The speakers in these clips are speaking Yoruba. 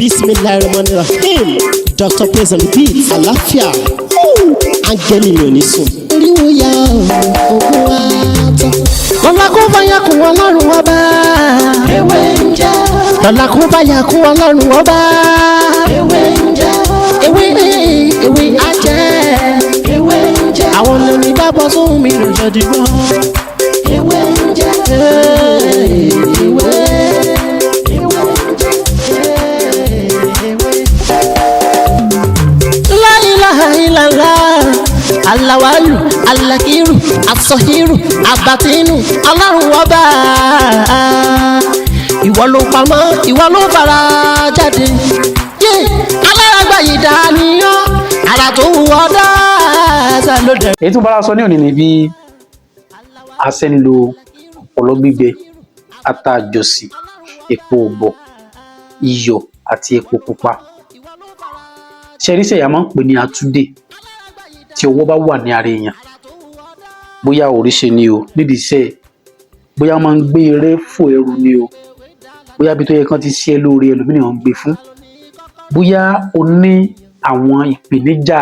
Bismillahirrahmanirrahim. Dr. Praise on the beat. Àlàáfíà. Áńgẹ́lì mi ò ní sùn. Oríwo ya ògùn wa tán. Lọ́la kó bá yà kún Ọlọ́run ọba. Ewé ń jẹ́. Lọ́la kó bá yà kún Ọlọ́run ọba. Ewé ń jẹ́. Ewé ewé á jẹ́. Ewé ń jẹ́. Àwọn lórí bá bọ́ sóhun mi lò jọ̀dìgbọ́. Ewé ń jẹ́. Ewé. Ewé ń jẹ́. Ewé. La ilaha illallah. Alawalu, alakiru, asọ̀hírù, abatinu, Ọlọ́run ọba. Ìwọ ló pamọ́, ìwọ ló fara jáde. Yé, alárágbá yìí dániyàn, ara tó wù ọ́ dáadáa ló dẹ̀. Èyí tí mo bára sọ ní òní ni bí a ṣe ń lo ọ̀pọ̀lọ́ gbígbẹ, ata àjọsìn, epo ọ̀bọ̀, iyọ̀ àti epo pupa. Ṣẹríṣẹ́ ìyá máa ń pè ní àtúndè. Tí ọwọ́ bá wà ní ara èèyàn, bóyá òríṣe ni o nídìí iṣẹ́ ẹ̀, bóyá wọ́n máa ń gbé eré fò ẹrù ni o, bóyá ibi tó yẹ kán ti ṣe é lóore ẹlòmíràn ń gbé fún, bóyá o ní àwọn ìpèníjà,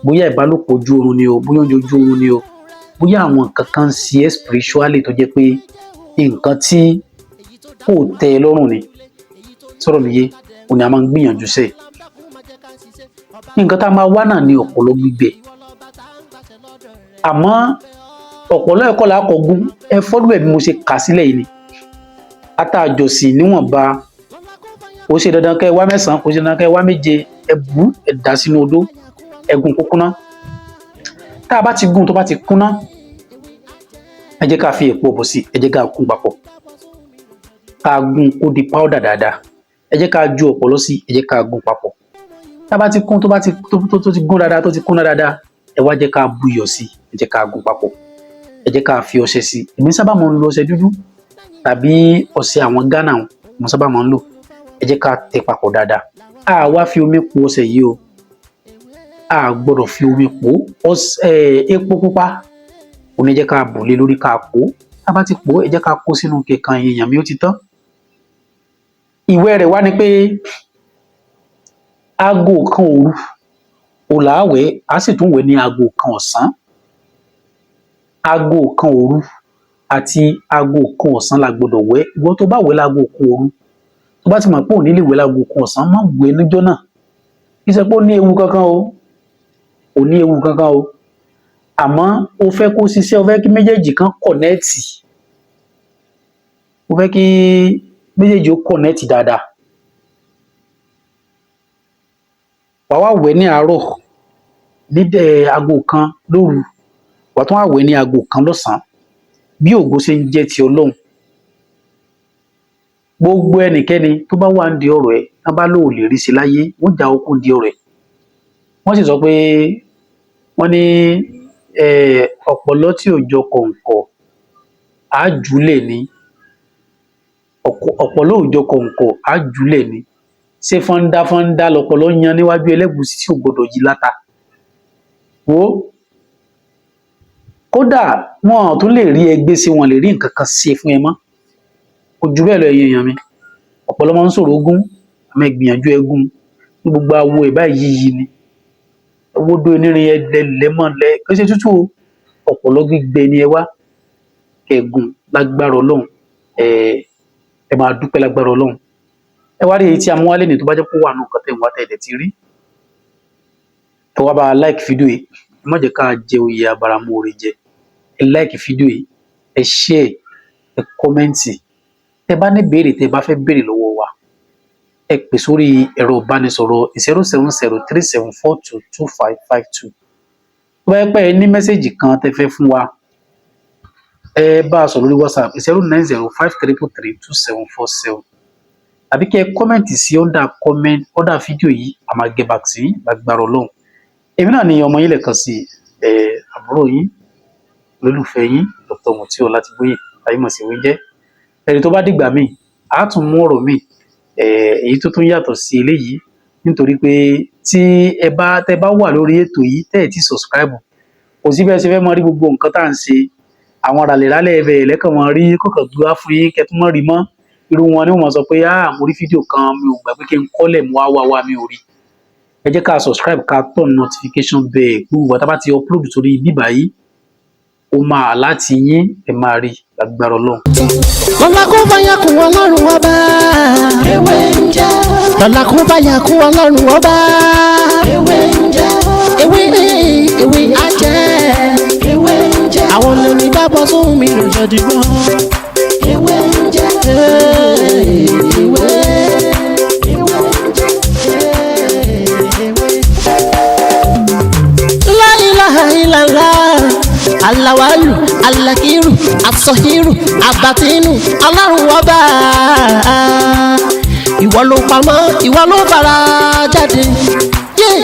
bóyá ìbálòpọ̀ ojú oorun ni o, bóyá oúnjẹ ojú oorun ni o, bóyá àwọn nǹkan kan ń ṣe ẹ́ spiritually tó jẹ́ pé nǹkan tí kò tẹ́ ẹ lọ́rùn ni, sọ̀rọ̀ mi yé òun ni a máa ń gbìyànjú sẹ́ẹ̀. Nǹkan tá a máa wá náà ni ọ̀pọ̀lọ́ gbígbẹ, àmọ́ ọ̀pọ̀lọ́ ẹ̀kọ́ là á kọ gún ẹ fọ́lú ẹ̀ bí mo ṣe kà sílẹ̀ yìí ni. Ata àjọsìn níwọ̀nba, kò ṣe dandan kẹ́ ẹ wá mẹ́sàn-án, kò ṣe dandan kẹ́ ẹ wá méje. Ẹ bù ú, ẹ dà sínú odó, ẹ gún kó kúnná. Tá a bá ti gún, tó bá ti kúnná, ẹ jẹ́ ká fi èpo ọ̀bọ̀ sí, ẹ jẹ́ ká gún papọ̀, ká gún kó di powder dáadáa. Ẹ jẹ́ ká ju ọ̀pọ̀lọ́ sí, ẹ jẹ́ ká gún papọ̀. Tá a bá ti kún, tó bá ti tó ti gún dáadáa, tó ti kúnná dáadáa, ẹ wá jẹ́ ká bu iyọ̀ sí, ẹ jẹ́ ká gún papọ̀, ẹ jẹ́ ká fi ọṣẹ sí. Èmi sábà máa ń lo ọṣẹ dúdú tàbí ọṣẹ àwọn Ghana, mo sábà máa ń lò. Ẹ jẹ́ ká tẹ̀ papọ̀ dáadáa. A wá fi omi po ọṣẹ yìí o, a gbọ́dọ̀ fi omi po ọṣẹ. Epo pupa ó ní jẹ́ ká bù lé lórí, ká pò ó. Tá a bá ti pò ó, ẹ jẹ́ ká kó sínú kẹ̀kan. Èèyàn mi, ó ti tán. Ìwẹ̀ rẹ̀ wá ni pé aago 1 òru ò là á wẹ̀, á sì tún wẹ̀ ní aago 1 ọ̀sán. Aago 1 òru àti aago 1 ọ̀sán la gbọ́dọ̀ wẹ̀. Ìwọ tó bá wẹ̀ láago 1 òru, tó bá ti mọ̀ pé ò ní lè wẹ̀ láago 1 ọ̀sán, má wẹ̀ níjọ́ náà. Kì í ṣe pé ó ní ewu kankan o, kò ní ewu kankan o, àmọ́ o fẹ́ kó ṣiṣẹ́, o fẹ́ kí méjèèjì kan connect, o fẹ́ kí méjèèjì ó connect dáadáa. Wàá wá wẹ̀ ní àárọ̀ ní aago 1 lóru, wàá tún wá wẹ̀ ní aago 1 lọ́sàn-án. Bí ògo ṣe ń jẹ́ ti Ọlọ́run, gbogbo ẹnikẹ́ni tó bá wà nídìí ọ̀rọ̀ ẹ̀ tán bá lóò lè rí ṣe láyé, wọ́n já okùn di ọ̀rọ̀ ẹ̀. Wọ́n sì sọ pé wọ́n ní ọ̀pọ̀lọ́ tí ò jọ kọ̀ǹkọ̀ á jùúlẹ̀ ni, ọ̀pọ̀lọ́ ò jọ kọ̀ǹkọ̀ á jùúlẹ̀ ni. Ṣé fọ́ndáfọ́ndá lọ̀pọ̀lọ́ yan níwájú ẹlẹ́gùúsí tí ò gbọdọ̀ yí láta? Wò ó, kódà wọn ò tún lè rí ẹgbẹ́ sí, wọn lè rí nǹkan kan ṣe fún ẹ mọ́. Kò jù bẹ́ẹ̀ lọ. Ẹ̀yin èèyàn mi, ọ̀pọ̀lọ́ máa ń ṣòro gún, àmọ́ ẹ gbìyànjú ẹ gún ní gbogbo awo ẹ̀ báyìí yíyí ni. Owó dó onírin ẹ lẹ́mọ̀ lẹ kó ṣe tútù o. Ọ̀pọ̀lọ́ gbígbẹ ni ẹ wá kẹgùn. Lágbára Ọlọ́run, ẹ ẹ máa dúpẹ́ lágbára Ọlọ́run. Ẹ wá rí èyí tí a mú wálé ní, tó bá jẹ́ pé ó wà nù nǹkan tẹ̀ ń wá tẹ̀ ẹ̀ ti rí, ẹ wá bá a like fídíò yìí. Ẹ má jẹ́ ká jẹ oyè abáramóore jẹ. Ẹ like fídíò yìí, ẹ share, ẹ comment. Tẹ bá ní béèrè tẹ bá fẹ́ béèrè lọ́wọ́ wa, ẹ pè sórí ẹ̀rọ ìbánisọ̀rọ̀ 07037422552. Tó bá yẹ pé ẹ ní message kan tẹ fẹ́ fún wa, ẹ bá a sọ̀rọ̀ lórí WhatsApp 09053332747, tàbí kí ẹ comment sí under comment under fídíò yìí. A máa get back sí lágbára Ọlọ́run. Èmi náà ni ọmọ yín lẹ́ẹ̀kan sí, ẹ àbúrò yín, olólùfẹ́ yín, Dr. Mutiu Ọlátìbóyè ayémọ̀sí wíjẹ́. Ẹni tó bá dìgbà míì, a tún mú ọ̀rọ̀ míì, èyí tó tún yàtọ̀ sí eléyìí, nítorí pé tí ẹ bá tẹ bá wà lórí ètò yìí tẹ́ ẹ̀ tí subscribe, kò sí bẹ́ẹ̀ ṣe fẹ́ mọ rí gbogbo nǹkan tá à ń ṣe. Àwọn ràlẹ̀rálẹ̀ ẹbẹ̀ lẹ́kàn mọ́ rí kọ̀ọ̀kan gbé wá fún yín kẹ́ tún mọ́ rí mọ́. Irú wọn ni wọ́n máa sọ pé, "Ah, mo rí fídíò kan, mi ò gbàgbé kí n kọ́lẹ̀, mo wá wá wá, mi ò rí." Ẹ jẹ́ ká subscribe, ká turn notification bell. Gbogbo ìgbà tá a bá ti upload sórí bíbá yìí, ó máa láti yín, ẹ máa rí agbára Ọlọ́run. Lọ́la kó báyà kún Ọlọ́run Ọba. Ewé ń jẹ́. Lọ́la kó báyà kún Ọlọ́run Ọba. Ewé ń jẹ́. Ewé, ewé á jẹ́. Ewé ń jẹ́. Àwọn lórí bá bọ́ sóhun mi lò jọ̀dìgbọ́n. Ewé ń jẹ́. Ewé. Ewé ń jẹ́. Ewé. La ilaha illallah. Alawalu, alakiru, asọhiru, abatinu, Ọlọ́run Ọba. Ìwọ ló pamọ́, ìwọ ló fara jáde. Yeah.